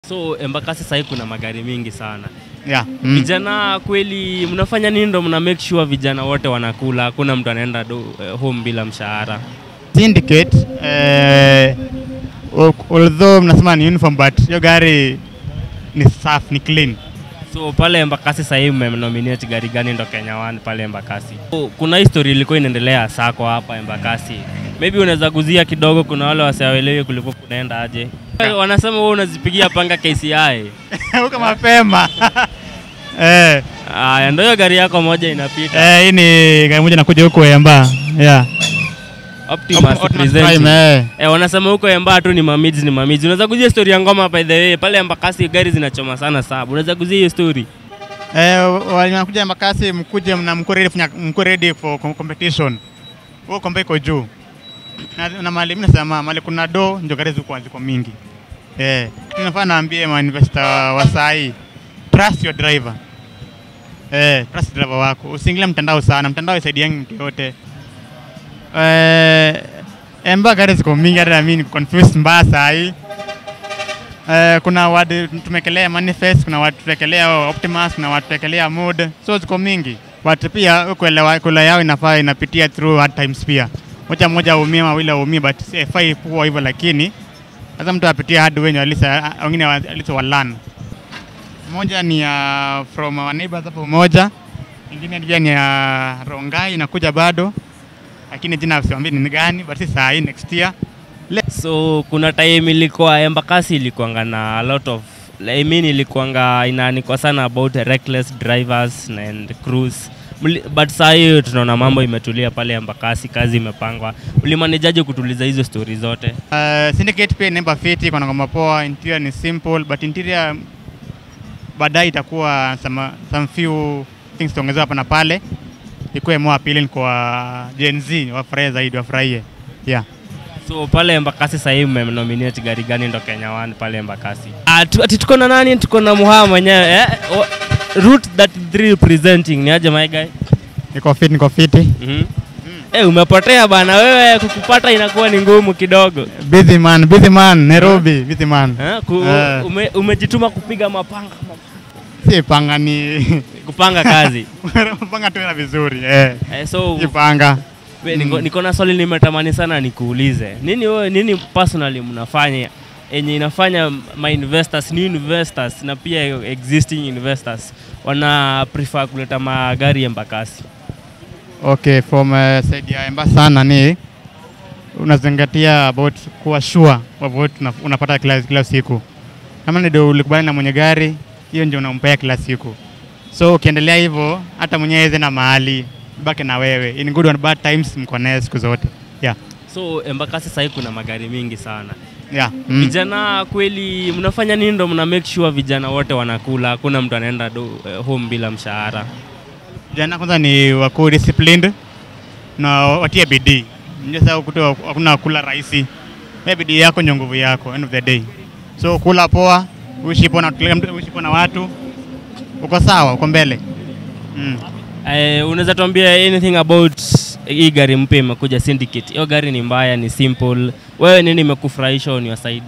So Embakasi sasa hivi kuna magari mingi sana. Yeah. Vijana kweli mnafanya nini ndo mna make sure vijana wote wanakula, hakuna mtu anaenda home bila mshahara? Syndicate, although mnasema ni uniform, but hiyo gari ni safi, ni clean. So pale Embakasi sasa hivi mmenominate gari gani ndo Kenya One pale Embakasi? So, kuna history ilikuwa inaendelea Sacco hapa Embakasi. Maybe unaweza guzia kidogo, kuna wale wasiwaelewi kulikuwa kunaenda aje. Wanasema wewe unazipigia panga KCI. Huko mapema. Aya, ndio hiyo gari yako moja inapita. Hii ni gari moja inakuja huko Emba. Yeah. Optimus Optimus presenting. Prime. Wanasema huko Emba tu ni mamids, ni mamids. Unaweza guzia story ya ngoma by the way. Pale Embakasi gari zinachoma sana sabu. Unaweza guzia hiyo story? Wanakuja Embakasi, mkuje na mko ready, mko ready for competition. Huo kombe iko juu. Na mali mimi nasema mali kuna do ndio gari ziko mingi. Tunafaa naambie ma investor wa sahi, trust your driver. Trust driver wako. Usiingilie mtandao sana. Mtandao isaidiangi mtu yote. Emba gari ziko mingi, hata mimi niko confused mbaya sahi. Kuna watu tumekelea Manifest, kuna watu tumekelea Optimus, kuna watu tumekelea Mode. So ziko mingi. But pia kuelewa kula yao inafaa inapitia through hard times pia. Moja moja aumie, mawili aumie, but si haifai kuwa hivyo, lakini sasa mtu apitie hard way ndio at least wengine at least wa learn. Moja ni ya from our neighbors hapo moja. Ingine pia ni ya Rongai inakuja bado. Lakini jina siwaambii ni gani, but si saa hii, next year. So kuna time ilikuwa Embakasi ilikuanga na a lot of, I mean, ilikuanga inaanikwa sana about reckless drivers and crews. But saa hiyo tunaona mambo imetulia pale Embakasi, kazi imepangwa. Ulimanejaje kutuliza hizo story zote? Syndicate pia inaimba fiti, kuna ngoma poa, interior ni simple, but interior baadaye itakuwa some few things tuongezewa hapa na pale, ikuwe more appealing kwa Gen Z, wafurahie zaidi, wafurahie. Yeah. So pale Embakasi sasa hivi mmenominate gari gani ndo Kenya One pale Embakasi? Ati tuko na nani? Tuko na Muha mwenyewe. Route 33 presenting. Ni aje, my guy? Niko fit, niko fiti. Umepotea bana wewe, kukupata inakuwa ni ngumu kidogo. Busy man, busy man, Nairobi, busy man. Umejituma kupiga mapanga. Si panga, ni kupanga kazi. Panga tu na vizuri. Eh. So Si panga. We, niko na swali nimetamani sana nikuulize. Nini wewe, nini personally mnafanya yenye inafanya ma investors, new investors na pia existing investors wana prefer kuleta magari Embakasi? Okay, from side ya Emba sana ni unazingatia about kuwa sure about unapata kila siku. Kama ndio ulikubali na mwenye gari, hiyo ndio unampea kila siku. So ukiendelea hivyo, hata mwenyewe na mahali baki na wewe. In good and bad times mko naye siku zote. Yeah. So Embakasi sasa kuna magari mingi sana. Yeah. Vijana kweli mnafanya nini ndo mna make sure vijana wote wanakula, hakuna mtu anaenda home bila mshahara? Vijana kwanza ni wako disciplined na watie bidii. Ndio sasa ukuta hakuna kula rahisi. Wewe bidii yako ndio nguvu yako end of the day. So kula poa, uishi poa na kila mtu, uishi poa na watu. Uko sawa, uko mbele. Unaweza tuambia anything about hii gari mpya imekuja, Syndicate? Hiyo gari ni mbaya, ni simple. Wewe nini imekufurahisha on your side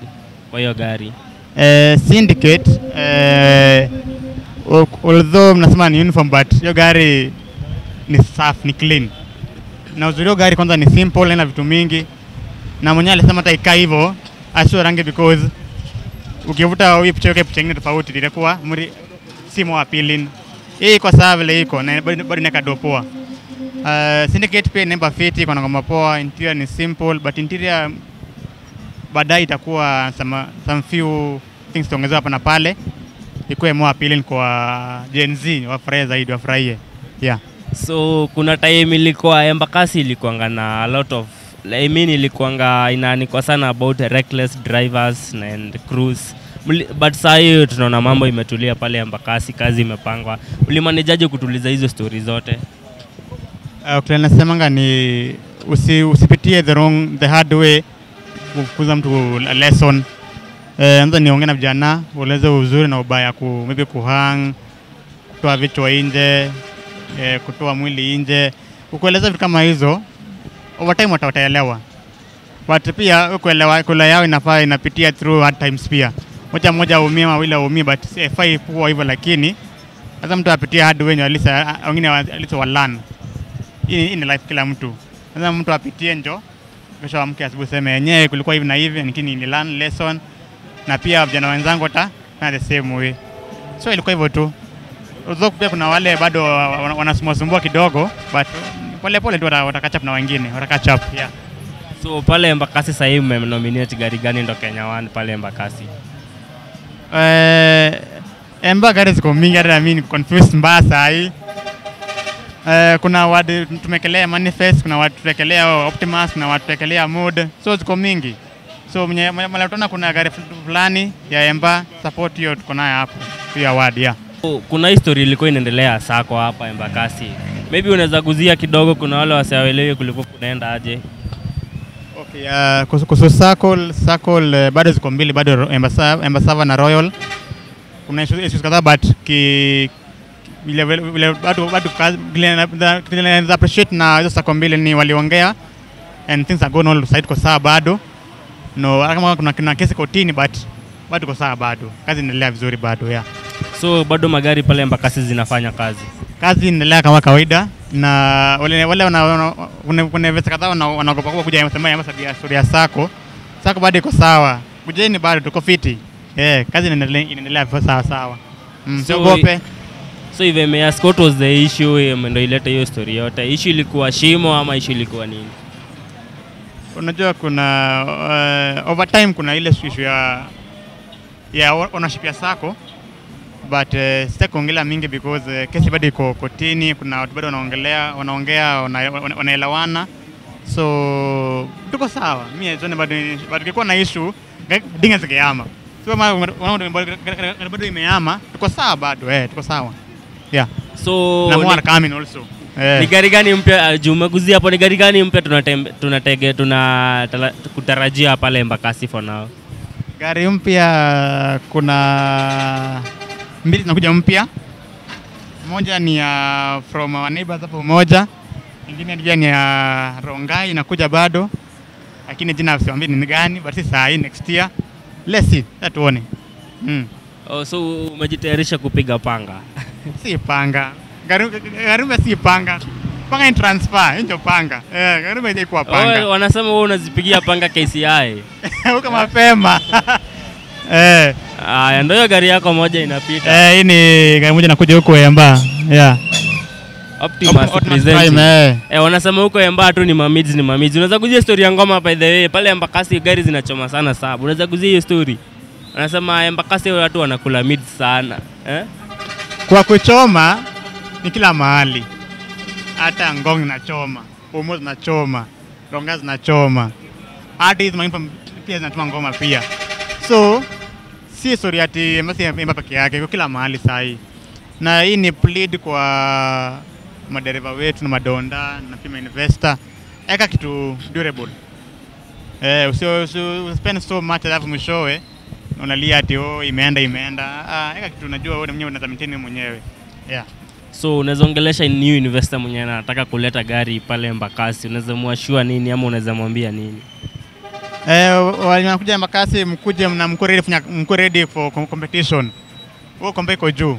kwa hiyo gari? Syndicate, although mnasema ni uniform, but hiyo gari ni safi, ni clean. Na uzuri wa gari kwanza ni simple, haina vitu mingi. Na mwenyewe alisema hata ikaa hivyo, asio rangi, because ukivuta hii picha, picha nyingine tofauti itakuwa muri si more appealing. Hii iko sawa vile iko na bado inaweka do poa. Syndicate pia inaimba fiti, iko na ngoma poa, interior ni simple, but interior baadaye itakuwa some few things tuongezewa hapa na pale, ikuwe more appealing kwa Gen Z, wafurahie zaidi, wafurahie. Yeah. So kuna time ilikuwa Embakasi ilikuanga na a lot of, I mean, ilikuanga inaanikwa sana about reckless drivers and crews. But saa hiyo tunaona mambo imetulia pale Embakasi, kazi imepangwa. Ulimanejaje kutuliza hizo story zote? Kile nasemanga ni usipitie the hard way kufunza mtu a lesson. Anza niongee na vijana, ueleze uzuri na ubaya ku maybe kuhang, kutoa vichwa nje, kutoa mwili nje. Ukueleza vitu kama hizo, over time wataelewa. But pia kuelewa kula yao inafaa inapitia through hard times pia. Moja mmoja aumie, mawili aumie, but haifai kuwa hivyo, lakini sasa mtu apitie hard way ndio at least wengine at least wa learn. Hii ni life kila mtu. Sasa mtu apitie njo kesho amke asubuhi sema yenyewe kulikuwa hivi na hivi, lakini ni learn lesson, na pia vijana wenzangu watafanya the same way. So ilikuwa hivyo tu. Although pia kuna wale bado wanasumbua kidogo, but pole pole tu wata catch up na wengine, wata catch up. Yeah. So pale Embakasi sasa hivi mmenominate gari gani ndo Kenya One pale Embakasi? Emba gari ziko mingi, hata mimi niko confused mbaya saa hii. Kuna ward tumekelea Manifest, kuna ward tumekelea Optimus, kuna ward tumekelea Mood. So ziko mingi. So mwenye utaona kuna gari fulani ya Emba, support hiyo tuko nayo hapo. Hiyo ward, yeah. Kuna history ilikuwa inaendelea sako hapa Embakasi. Maybe unaweza guzia kidogo, kuna wale wasiwaelewi kulikuwa kunaenda aje. Okay, kuhusu Circle bado ziko mbili, bado Embasava na Royal. Kuna issues kadhaa, but vile vile bado vile naweza appreciate na hizo Circle mbili ni waliongea and things are going on side kwa sawa bado. No, hata kama kuna kesi kotini, but bado kwa sawa bado. Kazi inaendelea vizuri bado, yeah. So bado magari pale Embakasi zinafanya kazi. Kazi inaendelea kama kawaida, na wale kuna visa kadhaa wanaogopa kwa kuja wanasema ya sababu ya story ya Sacco. Sacco bado iko sawa. Kujeni bado tuko fiti. Kazi inaendelea sawa sawa. Msiogope. So if I may ask, what was the issue ndio ileta hiyo story yote? Issue ilikuwa shimo ama issue ilikuwa nini? Unajua kuna over time kuna ile issue ya ownership ya Sacco, but sitaki kuongelea mingi because kesi bado iko kotini, kuna watu bado wanaongea, wanaelewana. So tuko sawa. Mimi sioni bado kulikuwa na issue dinga zikihama. So bado imehama, tuko sawa bado, tuko sawa. Yeah. So na more coming also. Ni gari gani mpya umeguzia hapo, ni gari gani mpya kutarajia pale Embakasi for now? Gari mpya kuna mbili zinakuja mpya. Moja ni ya from our neighbors hapo moja. Ingine pia ni ya Rongai inakuja bado. Lakini jina siwaambii ni gani, but si saa hii next year. Let's see, tuone. Oh, so umejitayarisha kupiga panga? Si panga. Gari mpya si panga. Panga ni transfer, ndio panga. Gari mpya iko panga. Oh, wanasema wewe unazipigia panga KCI. Huko mapema. Aya, ndio gari yako moja inapita. Hii ni gari moja inakuja huko Emba. Yeah. Optimus present. Wanasema huko Emba tu ni mamids, ni mamids. Unaweza kujia story ya ngoma by the way. Pale Embakasi gari zinachoma sana sababu. Unaweza kujia hiyo story. Wanasema Embakasi watu wanakula mids sana. Kwa kuchoma ni kila mahali. Hata Ngong inachoma, Umo zinachoma, Ronga zinachoma. Hata hizo manyumba pia zinachoma ngoma pia. So si story ati Emba peke yake, kwa kila mahali saa hii. Na hii ni plead kwa madereva wetu na madonda na pia investor, eka kitu durable. Usi spend so much alafu mwishowe unalia ati oh imeenda. Eka kitu unajua wewe mwenyewe unaweza maintain mwenyewe. Yeah. So unaweza ongelesha new investor mwenye anataka kuleta gari pale Embakasi, unaweza muassure nini ama unaweza mwambia nini? Wanakuja Embakasi, mkuje na mko ready for competition. Huo kombe iko juu.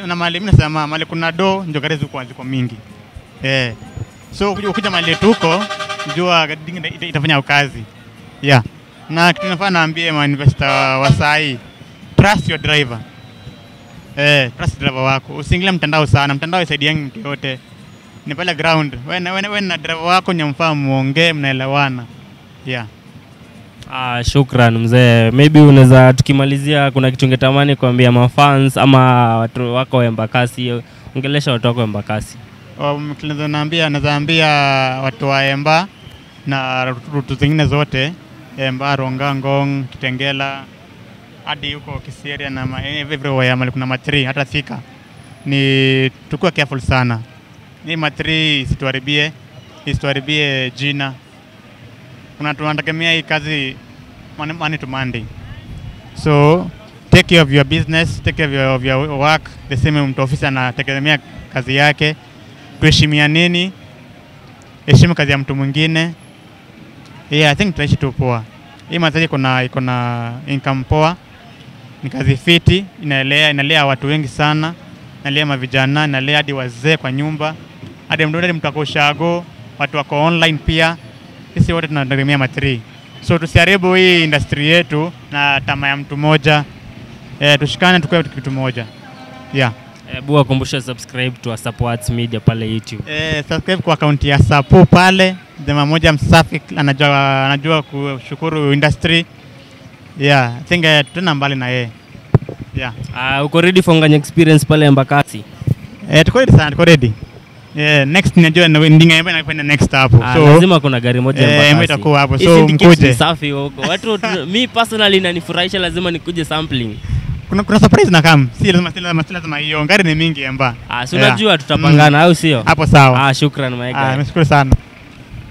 Na mali mimi nasema mali kuna do ndio gari ziko mingi. So ukija mali tuko jua itafanya kazi. Yeah. Na kitu nafaa naambie ma investor wa sahi, trust your driver. Trust driver wako. Usiingilie mtandao sana. Mtandao isaidiangi mtu yote. Ni pale ground. Wewe na driver wako nyamfaa muongee, mnaelewana. Yeah. Shukran mzee. Maybe unaweza tukimalizia kuna kitu ungetamani kuambia mafans ama watu wako Embakasi, ongelesha watu wako Embakasi. Naweza ambia watu wa Emba na rutu zingine zote, Emba, Ronga, Ngong, Kitengela, hadi huko Kiserian na everywhere mahali kuna matri hata Thika. Ni tukue careful sana. Ni matri isituharibie jina. Kuna tunategemea hii kazi money to Monday. So take care of your business, take care of your work. The same mtu ofisi anategemea kazi yake. Tuheshimianeni, heshimu kazi ya mtu mwingine. Yeah, I think tutaishi tu poa. Hii matri iko na income poa. Ni kazi fiti, inalea watu wengi sana, inalea mavijana, inalea hadi wazee kwa nyumba, hadi mtu ako ushago, watu wako online pia. Sisi wote tunategemea matri, so tusiharibu hii industry yetu na tamaa ya mtu mmoja. Tushikane tukue kitu moja. Yeah. Hebu wakumbushe subscribe to Support Media pale YouTube. Subscribe kwa akaunti ya Sapo pale, jamaa moja msafi anajua kushukuru industry. Yeah, I think tuna mbali na yeye. Yeah. Uko ready for Nganya experience pale Embakasi? Tuko ready sana, tuko ready. Next najua ndinga yambe nakwenda next hapo. So lazima kuna gari moja Embakasi. Itakuwa hapo. So mkuje. Safi huko. Watu mi personally inanifurahisha, lazima nikuje sampling. Kuna surprise na kam. Si lazima hiyo. Gari ni mingi Emba. Si unajua tutapangana au sio? Hapo sawa. Shukran my guy. Nimeshukuru sana.